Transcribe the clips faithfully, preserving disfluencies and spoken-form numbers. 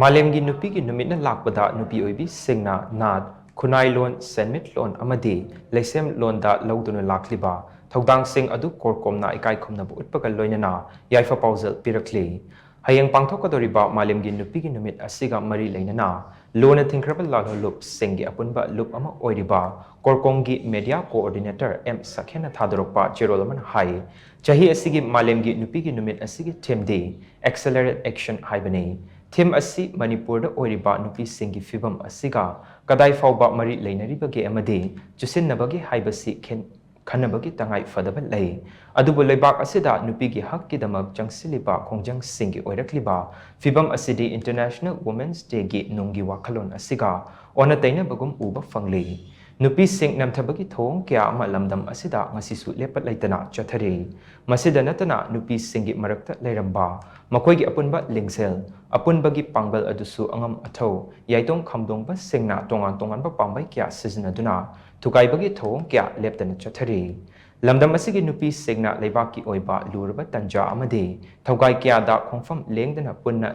ꯃꯥꯂꯦꯝꯒꯤ ꯅꯨꯄꯤꯒꯤ ꯅꯨꯃꯤꯠꯅ ꯂꯥꯛꯄꯗ ꯅꯨꯄꯤ ꯑꯣꯏꯕꯤꯁꯤꯡꯅ ꯅꯥꯠ, ꯈꯨꯟꯅꯥꯏꯂꯣꯟ, ꯁꯦꯟꯃꯤꯠꯂꯣꯟ ꯑꯃꯗꯤ ꯂꯩꯁꯦꯝꯂꯣꯟꯗ ꯂꯧꯗꯨꯅ ꯂꯥꯛꯂꯤꯕ ꯊꯧꯗꯥꯡꯁꯤꯡ ꯑꯗꯨ ꯀꯣꯔꯀꯣꯝꯅ ꯏꯀꯥꯏ ꯈꯨꯝꯅꯕ ꯎꯠꯄꯒ ꯂꯣꯏꯅꯅ ꯌꯥꯏꯐ ꯄꯥꯎꯖꯦꯜ ꯄꯤꯔꯛꯂꯤ꯫ ꯍꯌꯦꯡ ꯄꯥꯡꯊꯣꯛꯀꯗꯧꯔꯤꯕ ꯃꯥꯂꯦꯝꯒꯤ ꯅꯨꯄꯤꯒꯤ ꯅꯨꯃꯤꯠ ꯑꯁꯤꯒ ꯃꯔꯤ ꯂꯩꯅꯅ ꯂꯨꯅ ꯊꯤꯡꯈ꯭ꯔꯕ ꯂꯥꯜꯍꯧꯂꯨꯞꯁꯤꯡꯒꯤ ꯑꯄꯨꯟꯕ ꯂꯨꯞ ꯑꯃ ꯑꯣꯏꯔꯤꯕ ꯀꯣꯔꯀꯣꯝꯒꯤ ꯃꯦꯗꯤꯌꯥ ꯀꯣꯑꯣꯔꯗꯤꯅꯦꯇꯔ ꯑꯦꯝ ꯁꯈꯦꯟꯅ ꯊꯥꯗꯣꯔꯛꯄ ꯆꯦꯔꯣꯜ ꯑꯃꯅ ꯍꯥꯏ, ꯆꯍꯤ ꯑꯁꯤꯒꯤ ꯃꯥꯂꯦꯝꯒꯤ ꯅꯨꯄꯤꯒꯤ ꯅꯨꯃꯤꯠ ꯑꯁꯤꯒꯤ ꯊꯤꯝꯗꯤ Accelerate Action ꯍꯥꯏꯕꯅꯤ꯫ ꯊꯤꯝ ꯑꯁꯤ ꯃꯅꯤꯄꯨꯔꯗ ꯑꯣꯏꯔꯤꯕ ꯅꯨꯄꯤꯁꯤꯡꯒꯤ ꯐꯤꯕꯝ ꯑꯁꯤꯒ ꯀꯗꯥꯏ ꯐꯥꯎꯕ ꯃꯔꯤ ꯂꯩꯅꯔꯤꯕꯒꯦ ꯑꯃꯗꯤ ꯆꯨꯁꯤꯟꯅꯕꯒꯤ ꯍꯥꯏꯕꯁꯤ ꯈꯦꯟ-, ꯈꯟꯅꯕꯒꯤ ꯇꯉꯥꯏ ꯐꯗꯕ ꯂꯩ꯫ ꯑꯗꯨꯕꯨ ꯂꯩꯕꯥꯛ ꯑꯁꯤꯗ ꯅꯨꯄꯤꯒꯤ ꯍꯛꯀꯤꯗꯃꯛ ꯆꯪꯁꯤꯜꯂꯤꯕ ꯈꯣꯡꯖꯪꯁꯤꯡꯒꯤ ꯑꯣꯏꯔꯛꯂꯤꯕ ꯐꯤꯕꯝ ꯑꯁꯤꯗꯤ International Women's Dayꯒꯤ ꯅꯨꯡꯒꯤ ꯋꯥꯈꯜꯂꯣꯟ ꯑꯁꯤꯒ ꯑꯣꯟꯅ ꯇꯩꯅꯕꯒꯨꯝ ꯎꯕ ꯐꯪꯂꯤ꯫ ꯅꯨꯄꯤꯁꯤꯡ ꯅꯝꯊꯕꯒꯤ ꯊꯧꯑꯣꯡ ꯀꯌꯥ ꯑꯃ ꯂꯝꯗꯝ ꯑꯁꯤꯗ ꯉꯁꯤꯁꯨ ꯂꯦꯞꯄ ꯂꯩꯇꯅ ꯆꯠꯊꯔꯤ꯫ ꯃꯁꯤꯗ ꯅꯠꯇꯅ ꯅꯨꯄꯤꯁꯤꯡꯒꯤ ꯃꯔꯛꯇ ꯂꯩꯔꯝꯕ ꯃꯈꯣꯏꯒꯤ ꯑꯄꯨꯟꯕ ꯂꯤꯡꯖꯦꯜ, ꯑꯄꯨꯟꯕꯒꯤ ꯄꯥꯡꯒꯜ ꯑꯗꯨꯁꯨ ꯑꯉꯝ ꯑꯊꯧ, ꯌꯥꯏꯇꯣꯡ ꯈꯥꯝꯗꯣꯡꯕꯁꯤꯡꯅ ꯇꯣꯉꯥꯟ ꯇꯣꯉꯥꯟꯕ ꯄꯥꯝꯕꯩ ꯀꯌꯥ ꯁꯤꯖꯤꯟꯅꯗꯨꯅ ꯊꯨꯒꯥꯏꯕꯒꯤ ꯊꯧꯑꯣꯡ ꯀꯌꯥ ꯂꯦꯞꯇꯅ ꯆꯠꯊꯔꯤ꯫ ꯂꯝꯗꯝ ꯑꯁꯤꯒꯤ ꯅꯨꯄꯤꯁꯤꯡꯅ ꯂꯩꯕꯥꯛꯀꯤ ꯑꯣꯏꯕ ꯂꯨꯔꯕ ꯇꯟꯖꯥ ꯑꯃꯗꯤ ꯊꯧꯒꯥꯏ ꯀꯌꯥꯗ ꯈꯣꯡꯐꯝ ꯂꯦꯡꯗꯅ ꯄꯨꯟꯅ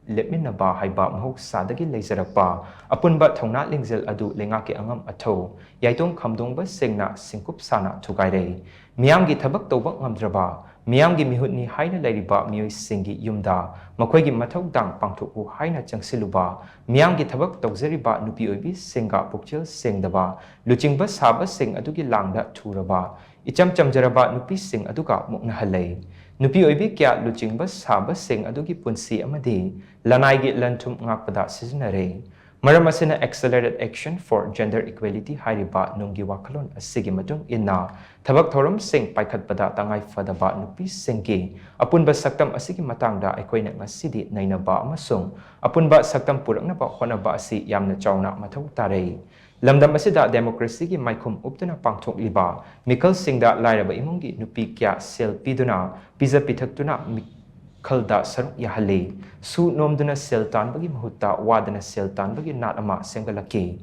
ꯂꯦꯞꯃꯤꯟꯅꯕ ꯍꯥꯏꯕ ꯃꯍꯧꯁꯥꯗꯒꯤ ꯂꯩꯖꯔꯛꯄ ꯑꯄꯨꯟꯕ ꯊꯧꯅꯥ ꯂꯤꯡꯖꯦꯜ ꯑꯗꯨ ꯂꯩꯉꯥꯛꯀꯤ ꯑꯉꯝ ꯑꯊꯧ, ꯌꯥꯏꯇꯣꯡ ꯈꯥꯝꯗꯣꯡꯕꯁꯤꯡꯅ ꯁꯤꯡꯀꯨꯞ ꯁꯥꯅ ꯊꯨꯒꯥꯏꯔꯦ꯫ ꯃꯤꯌꯥꯝꯒꯤ ꯊꯕꯛ ꯇꯧꯕ ꯉꯝꯗ꯭ꯔꯕ, ꯃꯤꯌꯥꯝꯒꯤ ꯃꯤꯍꯨꯠꯅꯤ ꯍꯥꯏꯅ ꯂꯩꯔꯤꯕ ꯃꯤꯑꯣꯏꯁꯤꯡꯒꯤ ꯌꯨꯝꯗ ꯃꯈꯣꯏꯒꯤ ꯃꯊꯧꯗꯥꯡ ꯄꯥꯡꯊꯣꯛꯎ ꯍꯥꯏꯅ ꯆꯪꯁꯤꯜꯂꯨꯕ, ꯃꯤꯌꯥꯝꯒꯤ ꯊꯕꯛ ꯇꯧꯖꯔꯤꯕ ꯅꯨꯄꯤ ꯑꯣꯏꯕꯤꯁꯤꯡꯒ ꯄꯨꯛꯆꯦꯜ ꯁꯦꯡꯗꯕ, ꯂꯨꯆꯤꯡꯕ ꯁꯥꯕꯁꯤꯡ ꯑꯗꯨꯒꯤ ꯂꯥꯡꯗ ꯊꯨꯔꯕ, ꯏꯆꯝ ꯆꯝꯖꯔꯕ ꯅꯨꯄꯤꯁꯤꯡ ꯑꯗꯨꯒ ꯃꯨꯛꯅꯍꯜꯂꯦ꯫ ꯅꯨꯄꯤ ꯑꯣꯏꯕꯤ ꯀꯌꯥ ꯂꯨꯆꯤꯡꯕ ꯁꯥꯕꯁꯤꯡ ꯑꯗꯨꯒꯤ ꯄꯨꯟꯁꯤ ꯑꯃꯗꯤ ꯂꯅꯥꯏꯒꯤ ꯂꯟ ꯊꯨꯝ ꯉꯥꯛꯄꯗ ꯁꯤꯖꯤꯟꯅꯔꯦ꯫ ꯃꯔꯝ ꯑꯁꯤꯅ Accelerate Action for Gender Equality ꯍꯥꯏꯔꯤꯕ ꯅꯨꯡꯒꯤ ꯋꯥꯈꯜꯂꯣꯟ ꯑꯁꯤꯒꯤ ꯃꯇꯨꯡ ꯏꯟꯅ ꯊꯕꯛ ꯊꯧꯔꯝꯁꯤꯡ ꯄꯥꯏꯈꯠꯄꯗ ꯇꯉꯥꯏ ꯐꯗꯕ ꯅꯨꯄꯤꯁꯤꯡꯒꯤ ꯑꯄꯨꯟꯕ ꯁꯛꯇꯝ ꯑꯁꯤꯒꯤ ꯃꯇꯥꯡꯗ ꯑꯩꯈꯣꯏꯅ ꯉꯁꯤꯗꯤ ꯅꯩꯅꯕ ꯑꯃꯁꯨꯡ ꯑꯄꯨꯟꯕ ꯁꯛꯇꯝ ꯄꯨꯔꯛꯅꯕ ꯍꯣꯠꯅꯕ ꯑꯁꯤ ꯌꯥꯝꯅ ꯆꯥꯎꯅ ꯃꯊꯧ ꯇꯥꯔꯦ꯫ ꯂꯝꯗꯝ ꯑꯁꯤꯗ democracyꯒꯤ ꯃꯥꯏꯈꯨꯝ ꯎꯞꯇꯨꯅ ꯄꯥꯡꯊꯣꯛꯂꯤꯕ ꯃꯤꯈꯜꯁꯤꯡꯗ ꯂꯥꯏꯔꯕ ꯏꯃꯨꯡꯒꯤ ꯅꯨꯄꯤ ꯀꯌꯥ ꯁꯦꯜ ꯄꯤꯗꯨꯅ, ꯄꯤꯖ ꯄꯤꯊꯛꯇꯨꯅ ꯃꯤꯈꯜꯗ ꯁꯔꯨꯛ ꯌꯥꯍꯜꯂꯤ꯫ ꯁꯨ ꯅꯣꯝꯗꯨꯅ ꯁꯦꯜ ꯇꯥꯟꯕꯒꯤ ꯃꯍꯨꯠꯇ ꯋꯥꯗꯅ ꯁꯦꯜ ꯇꯥꯟꯕꯒꯤ ꯅꯥꯠ ꯑꯃ ꯁꯦꯝꯒꯠꯂꯛꯈꯤ꯫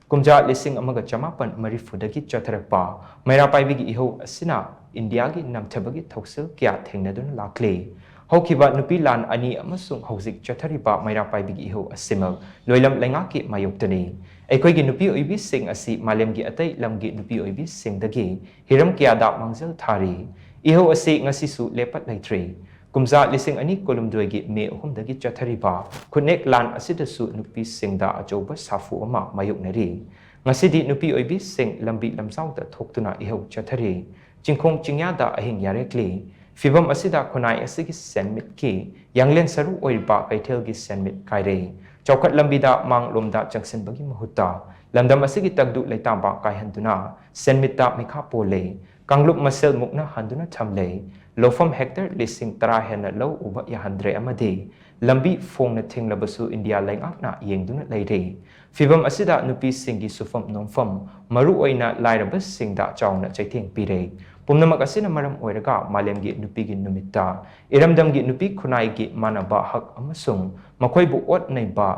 ꯀꯨꯝꯖꯥ ꯂꯤꯁꯤꯡ ꯑꯃꯒ ꯆꯃꯥꯄꯟ ꯃꯔꯤꯐꯨꯗꯒꯤ ꯆꯠꯊꯔꯛꯄ ꯃꯩꯔꯥ ꯄꯥꯏꯕꯤꯒꯤ ꯏꯍꯧ ꯑꯁꯤꯅ ꯏꯟꯗꯤꯌꯥꯒꯤ ꯅꯝꯊꯕꯒꯤ ꯊꯧꯁꯤꯜ ꯀꯌꯥ ꯊꯦꯡꯅꯗꯨꯅ ꯂꯥꯛꯂꯤ꯫ ꯍꯧꯈꯤꯕ ꯅꯨꯄꯤ ꯂꯥꯟ ꯑꯅꯤ ꯑꯃꯁꯨꯡ ꯍꯧꯖꯤꯛ ꯆꯠꯊꯔꯤꯕ ꯃꯩꯔꯥ ꯄꯥꯏꯕꯤꯒꯤ ꯏꯍꯧ ꯑꯁꯤꯃꯛ ꯂꯣꯏꯂꯝ ꯂꯩꯉꯥꯛꯀꯤ ꯃꯥꯌꯣꯛꯇꯅꯤ꯫ ꯑꯩꯈꯣꯏꯒꯤ ꯅꯨꯄꯤ ꯑꯣꯏꯕꯤꯁꯤꯡ ꯑꯁꯤ ꯃꯥꯂꯦꯝꯒꯤ ꯑꯇꯩ ꯂꯝꯒꯤ ꯅꯨꯄꯤ ꯑꯣꯏꯕꯤꯁꯤꯡꯗꯒꯤ ꯍꯤꯔꯝ ꯀꯌꯥꯗ ꯃꯥꯡꯖꯤꯜ ꯊꯥꯔꯤ꯫ ꯏꯍꯧ ꯑꯁꯤ ꯉꯁꯤꯁꯨ ꯂꯦꯞꯄ ꯂꯩꯇ꯭ꯔꯤ꯫ ꯀꯨꯝꯖꯥ ꯂꯤꯁꯤꯡ ꯑꯅꯤ ꯀꯨꯟꯍꯨꯝꯗꯣꯏꯒꯤ ꯃꯦ ꯑꯍꯨꯝꯗꯒꯤ ꯆꯠꯊꯔꯤꯕ ꯈꯨꯠꯅꯦꯛ ꯂꯥꯟ ꯑꯁꯤꯗꯁꯨ ꯅꯨꯄꯤꯁꯤꯡꯗ ꯑꯆꯧꯕ ꯁꯥꯐꯨ ꯑꯃ ꯃꯥꯌꯣꯛꯅꯔꯤ꯫ ꯉꯁꯤꯗꯤ ꯅꯨꯄꯤ ꯑꯣꯏꯕꯤꯁꯤꯡ ꯂꯝꯕꯤ ꯂꯝꯖꯥꯎꯗ ꯊꯣꯛꯇꯨꯅ ꯏꯍꯧ ꯆꯠꯊꯔꯤ꯫ ꯆꯤꯡꯈꯣꯡ ꯆꯤꯡꯌꯥꯗ ꯑꯍꯤꯡ ꯌꯥꯔꯦꯛꯂꯤ꯫ ꯐꯤꯚꯝ ꯑꯁꯤꯗ ꯈꯨꯟꯅꯥꯏ ꯑꯁꯤꯒꯤ ꯁꯦꯟꯃꯤꯠꯀꯤ ꯌꯥꯡꯂꯦꯟ ꯁꯔꯨ ꯑꯣꯏꯔꯤꯕ ꯀꯩꯊꯦꯜꯒꯤ ꯁꯦꯟꯃꯤꯠ ꯀꯥꯏꯔꯦ꯫ ꯆꯥꯎꯈꯠ ꯂꯝꯕꯤꯗ ꯃꯥꯡꯂꯣꯝꯗ ꯆꯪꯁꯤꯟꯕꯒꯤ ꯃꯍꯨꯠꯇ ꯂꯝꯗꯝ ꯑꯁꯤꯒꯤ ꯇꯪꯗꯨ ꯂꯩꯇꯥꯝꯕ ꯀꯥꯏꯍꯟꯗꯨꯅ ꯁꯦꯟꯃꯤꯠꯇ ꯃꯤꯈꯥ ꯄꯣꯜꯂꯦ꯫ ꯀꯥꯡꯂꯨꯞ ꯃꯁꯦꯜ ꯃꯨꯛꯅ ꯍꯟꯗꯨꯅ ꯊꯝꯂꯦ꯫ ꯂꯧꯐꯝ ꯍꯦꯛꯇꯔ ꯂꯤꯁꯤꯡ ꯇꯔꯥ ꯍꯦꯟꯅ ꯂꯧ ꯎꯕ ꯌꯥꯍꯟꯗ꯭ꯔꯦ ꯑꯃꯗꯤ ꯂꯝꯕꯤ ꯐꯣꯡꯅ ꯊꯤꯡꯂꯕꯁꯨ ꯏꯟꯗꯤꯌꯥ ꯂꯩꯉꯥꯛꯅ ꯌꯦꯡꯗꯨꯅ ꯂꯩꯔꯦ꯫ ꯐꯤꯚꯝ ꯑꯁꯤꯗ ꯅꯨꯄꯤꯁꯤꯡꯒꯤ ꯁꯨꯐꯝ ꯅꯣꯝꯐꯝ, ꯃꯔꯨꯑꯣꯏꯅ ꯂꯥꯏꯔꯕꯁꯤꯡꯗ ꯆꯥꯎꯅ ꯆꯩꯊꯦꯡ ꯄꯤꯔꯦ꯫ ꯄꯨꯝꯅꯃꯛ ꯑꯁꯤꯅ ꯃꯔꯝ ꯑꯣꯏꯔꯒ ꯃꯥꯂꯦꯝꯒꯤ ꯅꯨꯄꯤꯒꯤ ꯅꯨꯃꯤꯠꯇ ꯏꯔꯝꯗꯝꯒꯤ ꯅꯨꯄꯤ ꯈꯨꯟꯅꯥꯏꯒꯤ ꯃꯥꯟꯅꯕ ꯍꯛ ꯑꯃꯁꯨꯡ ꯃꯈꯣꯏꯕꯨ ꯑꯣꯠ ꯅꯩꯕ,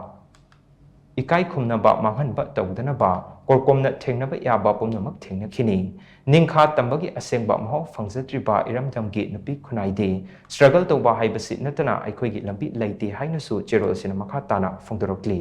ꯏꯀꯥꯏ ꯈꯨꯝꯅꯕ ꯃꯥꯡꯍꯟꯕ ꯇꯧꯗꯅꯕ ꯀꯣꯔꯀꯣꯝꯅ ꯊꯦꯡꯅꯕ ꯌꯥꯕ ꯄꯨꯝꯅꯃꯛ ꯊꯦꯡꯅꯈꯤꯅꯤ꯫ ꯅꯤꯡꯈꯥ ꯇꯝꯕꯒꯤ ꯑꯁꯦꯡꯕ ꯃꯍꯥꯎ ꯐꯪꯖꯗ꯭ꯔꯤꯕ ꯏꯔꯝꯗꯝꯒꯤ ꯅꯨꯄꯤ ꯈꯨꯟꯅꯥꯏꯗꯤ struggle ꯇꯧꯕ ꯍꯥꯏꯕꯁꯤ ꯅꯠꯇꯅ ꯑꯩꯈꯣꯏꯒꯤ ꯂꯝꯕꯤ ꯂꯩꯇꯦ ꯍꯥꯏꯅꯁꯨ ꯆꯦꯔꯣꯜꯁꯤꯅ ꯃꯈꯥ ꯇꯥꯅ ꯐꯣꯡꯗꯣꯔꯛꯂꯤ꯫